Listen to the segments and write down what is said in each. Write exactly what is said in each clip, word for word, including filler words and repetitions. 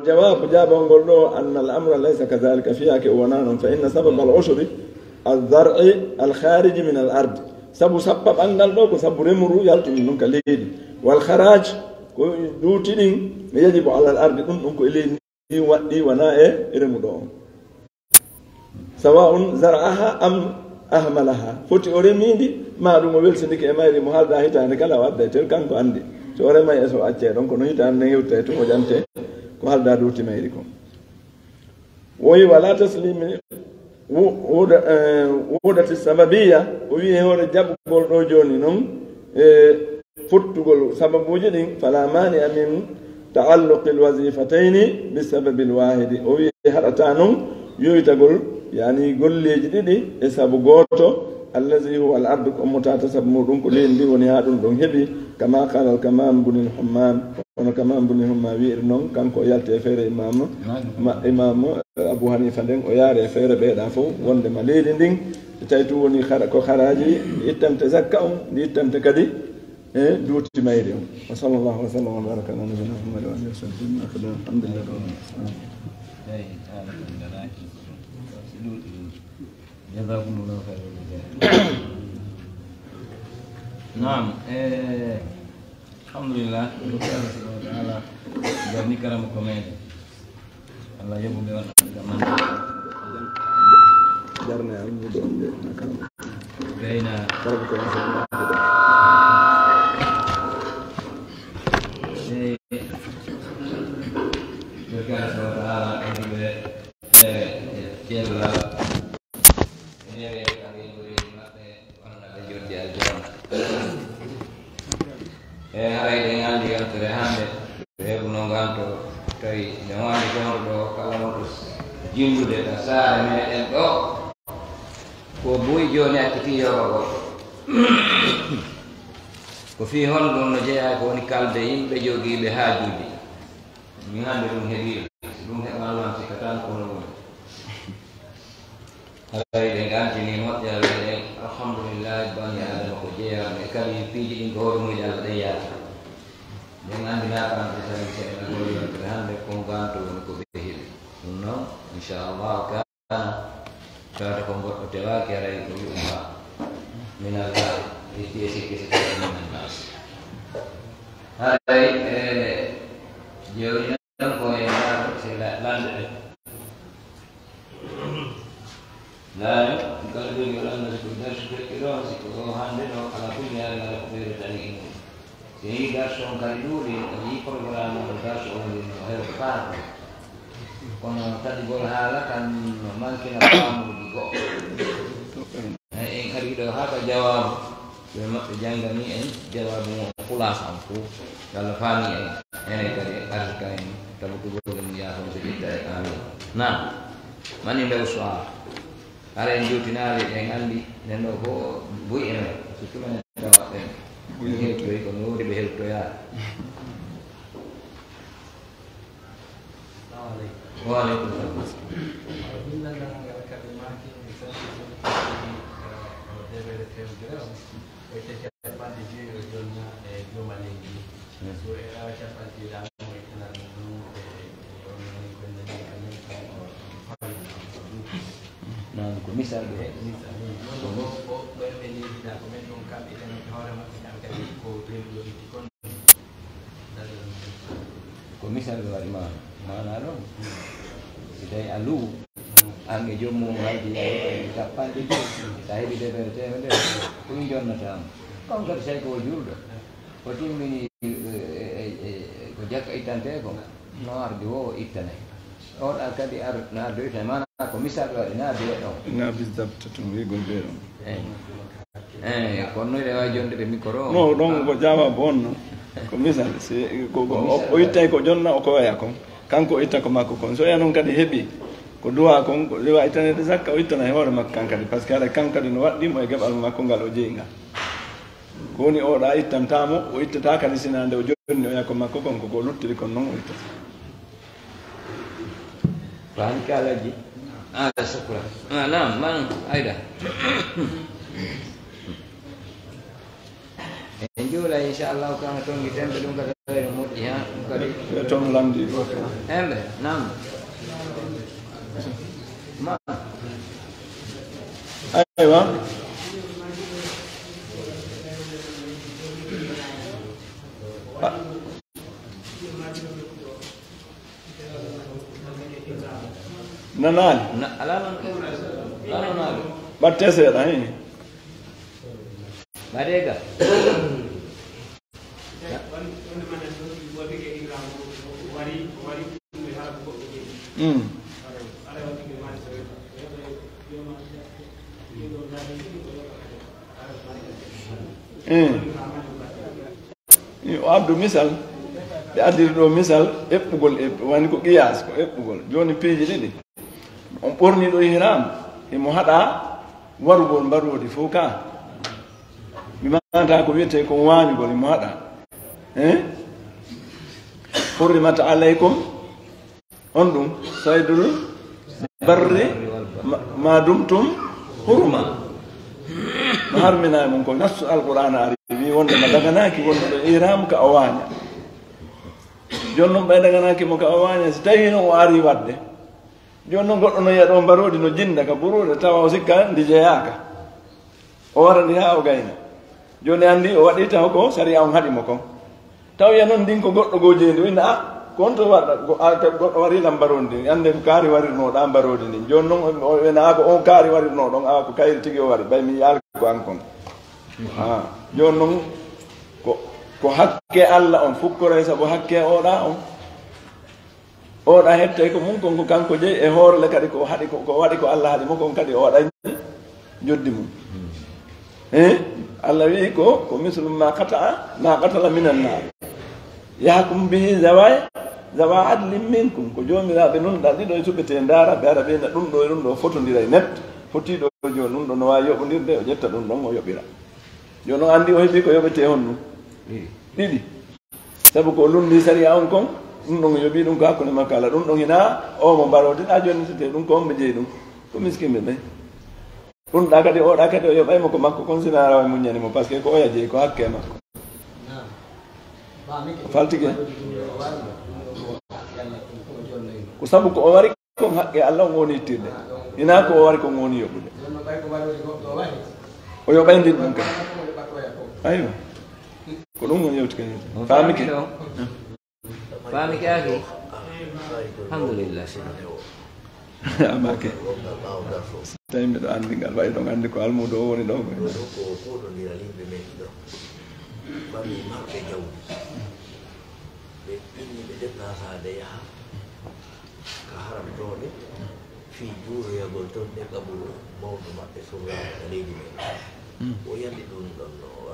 والجواب, jaabawol ngol ɗo, أن الأمر ليس كذلك, fiyaake o wonaa noon. فإن سبب العشر الزرع الخارج من الأرض. Sabu sappaɓal ngal ɗo ko sabu remuru yaltuɗum ɗum ka leydi. والخراج, ko duuti ɗin, يجب على الأرض, ɗum, ɗum ko e leydi ndi waɗɗi, wonaa e remu ɗo on. سواء زرعها أم أهملها. Foti o remii ndi, maa ɗum o welsindike e mayri, mo haldaa hitaande kala o adday tel, kanko anndi. So o remay e so o accay ɗon, kono hitaande nden hewtay to o ƴante ko haldaa duuti mayri kon. O wi'i, ولا تسليم, wo-, woda-, eh, وحدة السببية, o wi'i e hoore jaɓugol ɗo jooni non, e fottugol sababuuji ɗin, فلا مانع من تعلق الوظيفتين بالسبب الواحد. O wi'i haɗataa non yoytagol, yani golleeji ɗiɗi e sabu gooto, الذي هو الأرض, ko ummotaata sabu muɗum ko leydi ndi woni haa ɗum ɗon heɓi, كما قال الكمام بن الحمام, kono Kamam bun Humma wi'iri non, kanko o yalti e feere Imam, ma, Imam Abu Hanifa nden, o yaari e feere ɓeeɗa fof, wonde ma leydi ndin, tawi tun woni hara-, ko haraaji, ndi ittante zakka on, ndi ittante kadi e duuti mayri on. وصلى الله وسلم وبارك على نبينا محمد وعلى آله وصحبه أجمعين. الحمد لله رب العالمين. جزاكم الله خيرا. Naam, eh, alhamdulillah, Allah subhanahu wa ta'ala jarni karama ko meɗen. Allah yoɓu ɓe on. Jarne am ɗo nde. Gayna. Karama ko meɗen. Eh, barka Allah subhanahu wa ta'ala, ɓe, eh, cella. Ene rewi kam yimɓe rewi maɓɓe, wonana ɓe joddi aljanna. E haray ɗen anndi yontere hannde, heɓuno ngal to tawi ene waɗi toon ɗo kala wonɗo jinndude ka saare meɗen ɗo. Ko buy jooni acciti yoɓagol. Ko fii honɗum no jeyaa ko woni kalde yimɓe jogiiɓe haajuuji. Min hannde ɗum heɓii, si ɗum heɓaano lan sikka tan ko hono woni. Haray ɓe ngantinii moƴƴere ɗen, alhamdulillahi, bani Aadama ko jeyaa, e kadi piiji ɗin ko hoore muyɗe Allah ɗen yaata. Min anndinaa kam ɓe tawi seeɗa gollirde hannde ko nganto woni ko ɓe heɓi. Ɗum noon, inchallahu taala, tawata ko goɗɗo tewaaki, haray ko yuɓɓa min Allah, itti e sikki si tawi min annaas. Haray, e, jewina Kanko e laawol si la-, lanɗe ɗen. Laawol, kala jogii o lanɗa si ko darsu feƴƴi ɗo, si ko o hannde ɗo, ala kulli haali ala ko ɓeydatani e mum. Si yii darsu on kadi ɗuuɗi, o yii programme on darsu on ndin no heewa faarde. Kono taƴugol haala kan no mankina faamuuji goɗɗo. Eyi, en arii ɗo haa ka jawaabu. Ɓe maɓɓe jannganii en jawaabu mum, khulaasa on fof. Yo Allah faami en, enen kadi en arsuka en, tabitugol en yaafo so ƴetta en. Amin. Naam. Mani ndaw su'aal. Hara en jowtinaali, en anndi nen ɗo fof buy en, surtout menen tawa ɓen. Buy en. Hewtoyi ko no woodi ɓe hewtoyaa. Wa aleykum salam. Min nanndano ngal kadi maaki, mi salmini, eh, deɓere fewndere on. Ko ete capanɗe joyi o jonna e jooma leydi. Hmm. So e awa capanɗe joyi ɗan mo ittana ɗum ɗum e, e on woni ko nani amen kanko. Noon ko misal ɗo. Misal. Ko mis- Ko, ko, ko ɓe leydi ɗa, ko men ɗum kamɓe tan hoore maɓɓe tan kadi ko ɓe ɗo itti kon. Ko misal ɓe waɗi ma, maanaa ɗon. Si tawi a luwu, an e joom mum haydi a heɓi capanɗe joyi, si a heɓi defere teemedere, ko ɗum jonnata ma. Kon kadi tawi ko o juulɗo, o timmini, e, e, e, e, ko jakka ittantee ko, no ardi wo o ittanay. On ar kadi ar-, na ardoyta, maanaa ko misal ɓe waɗi, na biya ɗon. Na bisdabta tun, wi'gol ɓe ɗon. Eyi. Eyi, kono noon eɗen waawi jonde ɓe micro o. No, ɗon ko jaawa bon, no. Ko misal, si, ko, ko o, o ittay ko jonna, o koya kon. Kanko o itta ko makko kon. So oya noon kadi heɓi ko duwa kon, ko liwa ittanede zakka, o ittana e hoore makko kan kadi. Par ce que haɗa kan kadi no waɗɗi mo e geɓal makko ngal o jeyi ngal. Ko woni oɗa ittanta mo, o ittata kadi sina nde o jonni oya ko makko kon, ko ko luttiri kon noon o ittata. Fahmi kalaji. Ah, shukran. Ah, naam, man, Aida. En juula, inchallahu, kan tongi tembe ɗum kadi no moƴƴi. Ya, kadi. Ɓe toon lanndi ɗo. Embe, nam. Ma. Aywa. Ah. Nanaali. Na-, alaa noon. Alaa noon. Ɓatte seeɗa, hee. Mbaɗee ga. Mm. Mm. O addu misal, ɓe addiri ɗo misal eɓɓugol, e wani ko qiyaas, ko eɓɓugol. Jooni piiji ɗiɗi. On ɓorni ɗo ihram, emo haɗa warugol mbaroodi fof ka. Mi maanta ko wiyetee ko waañugol, emo haɗa. Eh? Hurrimat alaykum, on ɗum, saydul barri ma, ma dumtum huruma. No harminaa e mum ko nassu Alqur'aana ari, wi wonde ma daganaaki wonde ɗo ihram ka o waaña. Jooni noon ɓay daganaaki mo ka o waaña, si tawii noon o arii waɗde. Jooni noon goɗɗo no yiya ɗo mbaroodi no jinnda ka buruuɗe, tawa o sikka ndi jeyaaka. O wara ndi haa o gayna. Jooni anndi o waɗi taw ko sariya on haɗi mo kon. Taw ya noon ndin ko goɗɗo goo jeyi ndi, o inna, "Ah, ko on to waɗa, go-, a, ka-, goɗɗo warii lam mbaroodi ndin, annde ko kaari warirnooɗaa mbaroodi ndin." Jooni noon o, o inna, "Ah, ko on kaari warirnooɗon, ah, ko kayri tigi o wari, ɓay mi yiyaali ko an kon." Ah, jooni noon ko, ko hakke Alla on fukkoray sabu hakke oɗa on. Oɗa hettay ko mum kon ko kanko jeyi e hoore le kadi ko haɗi ko, ko waɗi ko Alla haɗi mo kon kadi oɗa joddi mum. Eh? Alla wi'i ko, ko mislu ma qata'a, ma qatala minan nar. Yahkum bihi zawa, zawa adlin minkum. Ko joomiraaɓe nunɗa ɗiɗo e suɓetee ndaara ɓe ara ɓe na ɗum ɗo e ɗum ɗo fotondiray net. Fotiiɗo jooni ɗum ɗo no waawi yoɓondirde, o ƴetta ɗum ɗon o yoɓira. Jooni on anndi o heɓi ko yoɓetee honɗum? Ɗiɗi. Ɗiɗi. Sabu ko o lunndii sariya on kon, ɗum ɗon o yoɓii ɗum ko hakkunde makko Alla. Ɗum ɗon hinaa o mo mbaroodi, a jonnitetee ɗum ko on ɓe jeyi ɗum. Ko miskinɓe ɓe. Ɗum ɗa kadi, o ɗa kadi o yoɓay mo ko makko kon, sinaa rawa muññani mo, parce que ko oya jeyi, ko hakke makko. Faltike. Ko sabu ko o wari kon haqqe Alla on woni ittirde. Hinaa ko o wari kon woni yoɓude. O yoɓay ndin ɗum kadi. Aywa. Ko ɗum woni yewti kadi. Faamike. Faamike aki. Alhamdulillah. Amake. Tawi miɗo anndi ngal, wayi ɗon anndi ko almuudo o woni ɗo. Ɗo ko koɗondiral yimɓe men ɗiɗo. Famille marɓe jawdi. Ɓe inni ɓe déplaçaade yaha ka haramtooɓe fii juuroyagol ton e qaburu mawɗo maɓɓe surraaɗo ka leydi men. Mm. O yandi ɗum ɗon no o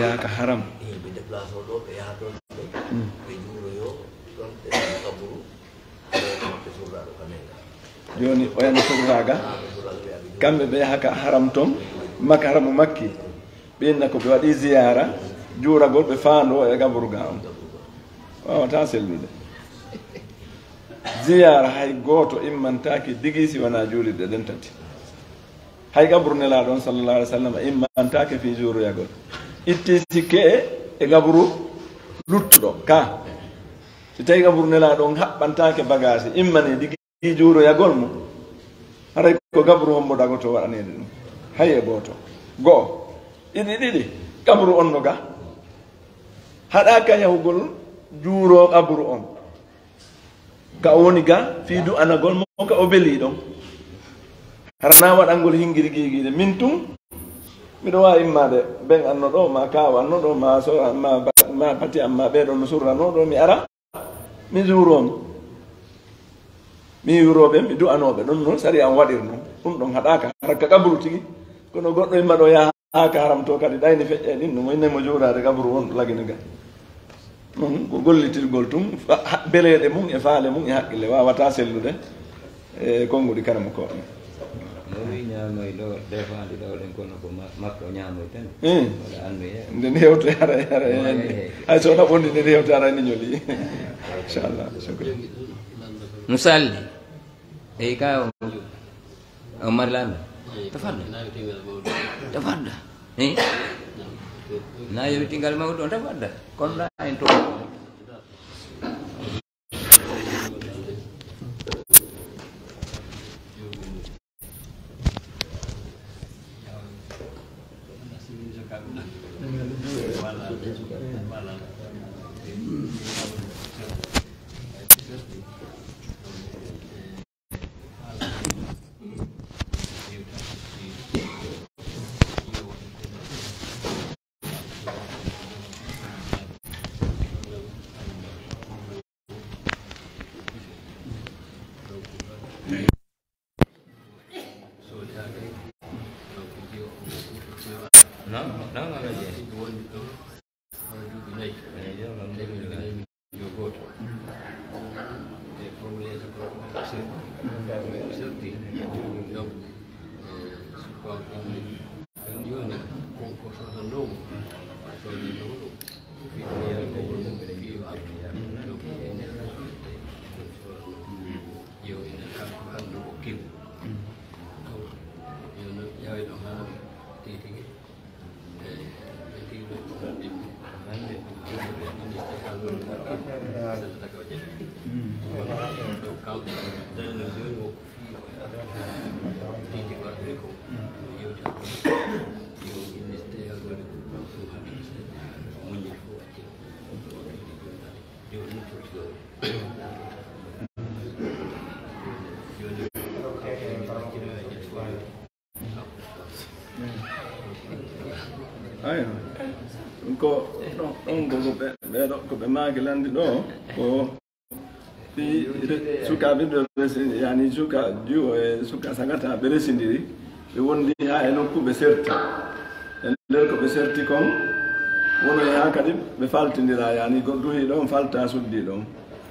yaha ka haram. Ɓe déplace o ɗo, ɓe yaha ton, ɓe, mm, ɓe juuroyo ton e qaburu mawɗo maɓɓe surraaɗo ka men ga. Jooni o yandi surraaga, kamɓe ɓe yaha ka haram ton, mak-, haramu Makki. Ɓe inna ko ɓe waɗi ziyaara, juuragol, ɓe faandoo e qaburu ga on. Waawataa sellude. Ziyaara hay gooto immantaake digi si wanaa juulirɗe ɗen tati. Hay qaburu Nelaaɗo on sallallahu alaihi wasallam immantaake fii juuroyagol. Itti sikke e, e qaburu luttuɗo ka. Si tawi qaburu Nelaaɗo on haɓɓantaake bagaasi, immane digi juuroyagol mo, haray ko qaburu hombo dagoto waɗaneede ɗum? Hay e gooto. Go'o. Ɗiɗi, ɗiɗi, qaburu on no ga. Haɗaaka yahugol juuroo qaburu on. Ka o woni ga, fii du'anagol mo ka o belii ɗon. Hara na waɗangol hingiri giigiide. Min tun, miɗo waawi immaade, ben anno ɗo, ma kaaw anno ɗo, ma so, ma ba-, ma bati amma ɓee ɗon no surranoo ɗo, mi ara. Mi juuroo mo. Mi yuroo ɓe, mi du'anoo ɓe. Ɗum noon sariya on waɗir noon. Ɗum ɗon haɗaaka hara ka qabru tigi. Kono goɗɗo imma ɗo yaha ka haram to kadi, ɗayni feƴƴa e ɗin, ɗum o innay mo juuraade qabru wonɗo Lagine ga. Ɗum ko gollitirgol tun, fa-, ha-, beleeɗe mum e faale mum e haqqille waawataa sellude e konnguɗi karamokooɓe. No wi ñaamoy ɗo, defaandi ɗo ɗen kono ko ma-, makko ñaamoy tan. Eh. Wala annu he. Nde hewto hara, hara, hara, hara. Hay so na ɓondi nde hewto hara ni ñoli. Inchallah. Shukran. No salli. Eyi ka o, o mari lamɓe. Tafadda. Tafadda. Eh? Na yewtingal mawɗo on tan wadda. Kono na en to. Non, non, non, non. Yo gooto. E ko mi yeeso ko serti. Donc, eh, so ko ɗum en jooni, ko, ko sodanoowo, sodanoowo, fi ko yeeso ko woni fi o abdu. Donc, en yo ina kanko hannde o kiwo. Donc, yo no ƴawe ɗo haa tigi tigi. Ayo. Ko ɗon, ɗon ko, ko ɓe, ɓe ɗo, ko ɓe maaki lanndi ɗo, ko fii re-, sukaaɓe ɓe resi-, yani suka juwo e suka sagata ɓe resindiri, ɓe wondi haa e nokku ɓe serti. E nder ko ɓe serti kon, wono e haa kadi ɓe faltindira, yani goɗɗo duhi ɗon falta suddi ɗon.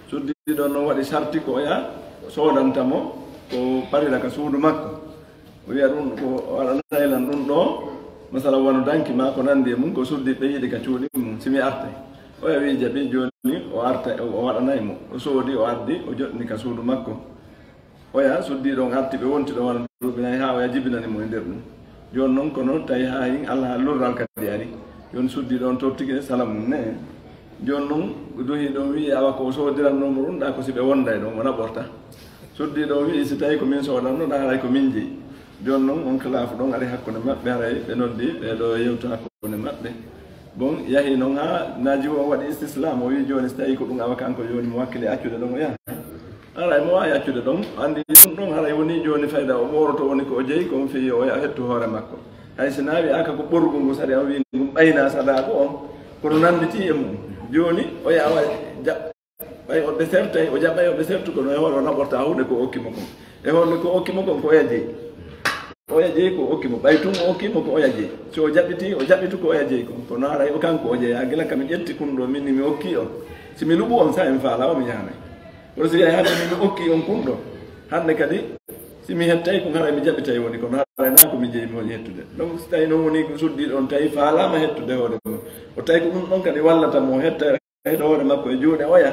Suddi ɗon non waɗi sarti ko oya soodanta mo, ko parira ka suudu makko. O wiya ɗum ko o waɗanay lan ɗum ɗo, masala wano danki ma ko nandi e mum, ko suddi ɓe yiɗi ka cuuɗi mum, si mi artay. Oya wi jaɓi, jooni o arta, o waɗanay mo. O soodi, o addi, o joɗɗini ka suudu makko. Oya suddi ɗon arti ɓe wonti ɗo wano duuɓi nayi haa oya jibinani mo e nder ɗum. Jooni non kono tawi haa hin alhaali lurral kadi ari. Jooni suddi ɗon tottike sala mum ne. Jooni non duhi ɗon wi'i awa ko o soodiranno mo ɗum ɗa ko si ɓe wonday ɗon o naɓorta. Suddi ɗon wi'i si tawi ko min soodanno ɗa haray ko min jeyi. Jooni non on khilaafu ɗon ari hakkunde maɓɓe haray ɓe noddi ɓe ɗo yewta hakkunde maɓɓe. Bon, yahi non haa na jiwo on waɗi istislam, o wi'i jooni si tawi ko ɗum awa kanko jooni mo wakkili accude ɗon o yaha. Haray mo waawi accude ɗon, anndi ɗum ɗon haray woni jooni fayda o ɓooroto woni ko o jeyi kon fii o yaha hettu hoore makko. Hay si na wi'aaka ko ɓorgu ngu sari an wi'i ngu ɓayna sadaaku on, kono nannditi e mum. Jooni o yaha wa ja-, ɓay o ɓe sertay, o jaɓay o ɓe sertu kono e hoore o naɓorta huunde ko okki mo kon. E hoore ko okki mo kon ko oya jeyi. Oya jeyi ko okki mo. Ɓay tun o okki mo ko oya jeyi. Si o jaɓiti, o jaɓitu ko oya jeyi kon. Kono haray o kanko o jeya. Gila ka mi ƴetti kun ɗo min ni mi okki on. Si mi luɓu on sa en faala o mi yahanay. Kono si yahi hannde min mi okki on kun ɗo. Hannde kadi, si mi hettay kun haray mi jaɓitay woni. Kono haray na ko mi jeyi mi woni hettude. Donc si tawi noon woni ko suddi ɗon tawi faalaama hettude hoore mum. O tawi ko ɗum ɗon kadi wallata mo hetta heɗo hoore makko e juuɗe oya.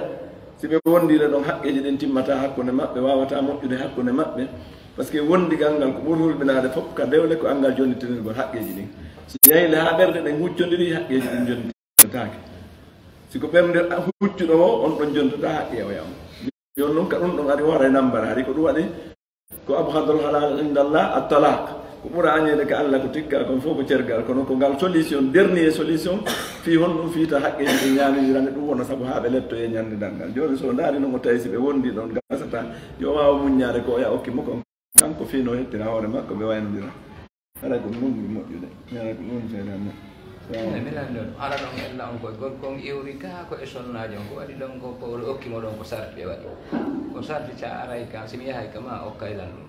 Si ɓe wondire ɗon haqqeeji ɗin timmata hakkunde maɓɓe, wawata moƴƴude hakkunde maɓɓe. Parce que wondigal ngal ko ɓuri hulɓinaade fof ka dewle ko angal jonnitinirgol haqqeeji ɗin. Si yahi le haa ɓerɗe ɗen huccondiri haqqeeji ɗin jonnitataake. Si ko ɓernde huccuɗo o, on ɗon jonntata haqqe oya on. Jooni non ka ɗum ɗon ari hoore nambara, hari ko ɗum waɗi ko abghadul halal indallah at-talaq. Ko ɓura añeede ka Allah ko tikka kon fof ko cergal, kono ko ngal solution, dernier solution, fii honɗum fii ta haqqeeji ɗi ñaamindirande ɗum wona sabu haa ɓe lettoye ñannde danngal. Jooni so ndaari non o tawi si ɓe wondi ɗon gasata, yo waaw muññaade ko oya okki mo kon, kanko fii no hettira hoore makko ɓe waynondira. Haray ko ɗum ɓuri moƴƴude. Haray ko ɗum feere mo. Eyi, mi lanndo ɗum. Ara ɗon ella on koye gorko on iwri ka ko e sonnaajo on. Ko waɗi ɗon ko, ko o okki mo ɗon ko sarti ɓe waɗi. Ko sarti sa aray ka, si mi yahay ka ma okkay lan ɗum.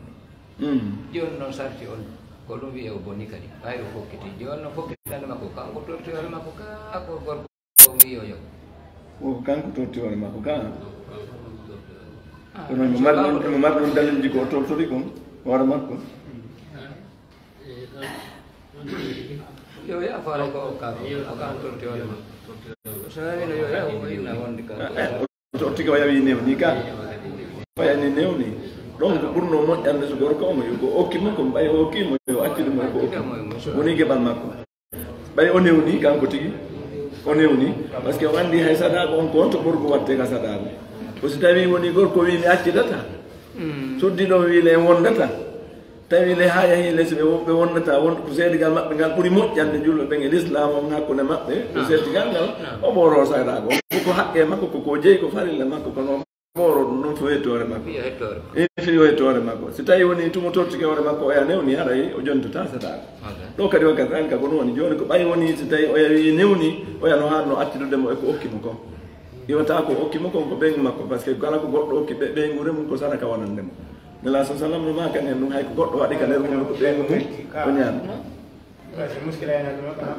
Mm. Jooni noon sarti on, ko ɗum wi'e o boni kadi. Ɓayri o fokkiti. Jooni no fokkitande makko, kanko torti hoore makko ka ko gorko. Ko kanko totti hoore makko ka. Ah, kono mo mari ɗum, mo mari ɗum dalilji ko o tortori kon hoore makko. Yo ya faale ko o ka, o ka totti hoore makko. So wino yo ya o inna wonde ka. O totti ko yawi newni ka. Fayani newni. Ɗon ko ɓurno moƴƴande so gorko on, yo ko okki mo ko ɓay o okki mo, yo accude mo ko okki. Woni geɓal makko. Ɓay o newni, kanko tigi, o newni. Parce que o anndi hay sadaago on ko on to ɓurgu waɗte ka sadaago. Ko si tawii woni gorko wii mi accidata, suddiiɗo on wii le en wondata, tawi le haa yahii les ɓe wo-, ɓe wondata, won ko seedigal maɓɓe ngal ɓuri moƴƴande julɓe ɓen e lislaam on hakkunde maɓɓe, ko seedigal ngal, o ɓooroo sadaago. Ko haqqe makko, ko ko jeyi, ko farilla makko, kono ɓooroo ɗum noon fo hettoore makko. Fiyo hettoore makko. E fiyo hettoore makko. Si tawii woni tumo tortike hoore makko, oya newni, haray o jontataa sadaago. Ok. Ɗo kadi wa kadhalika ko ɗum woni. Jooni ko ɓay woni si tawii oya wii newni, oya no haanno accidude mo e ko okki mo kon. Iwata ko okki mo kon ko ɓeyngu makko, parce que kala ko goɗɗo okki ɓe-, ɓeynguure mum ko sadaka wonande mo. Nela sa sallam no maakani en ɗum, hay ko goɗɗo waɗi ka nder mum ko ɓeyngu mum, o ñaama.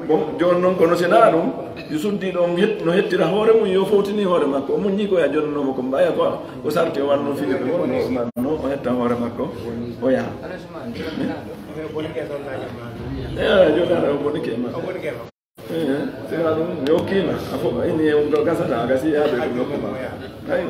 Bon, jooni noon kono si naa ɗum, yo suddiiɗo on het-, no hettira hoore mum, yo fowtini hoore makko. O muññii ko ya jonnoomo ko mbaya ko, ko sarti o wanno fiyo ɓe wonno o manno, o hetta hoore makko, o yaha. Eh, jooni aɗa o bonike ma. Eh, si naa ɗum, mi okkiima, a fof, a inni e ɗo gasata, a gasi yaade ko nokku ma. Ayo.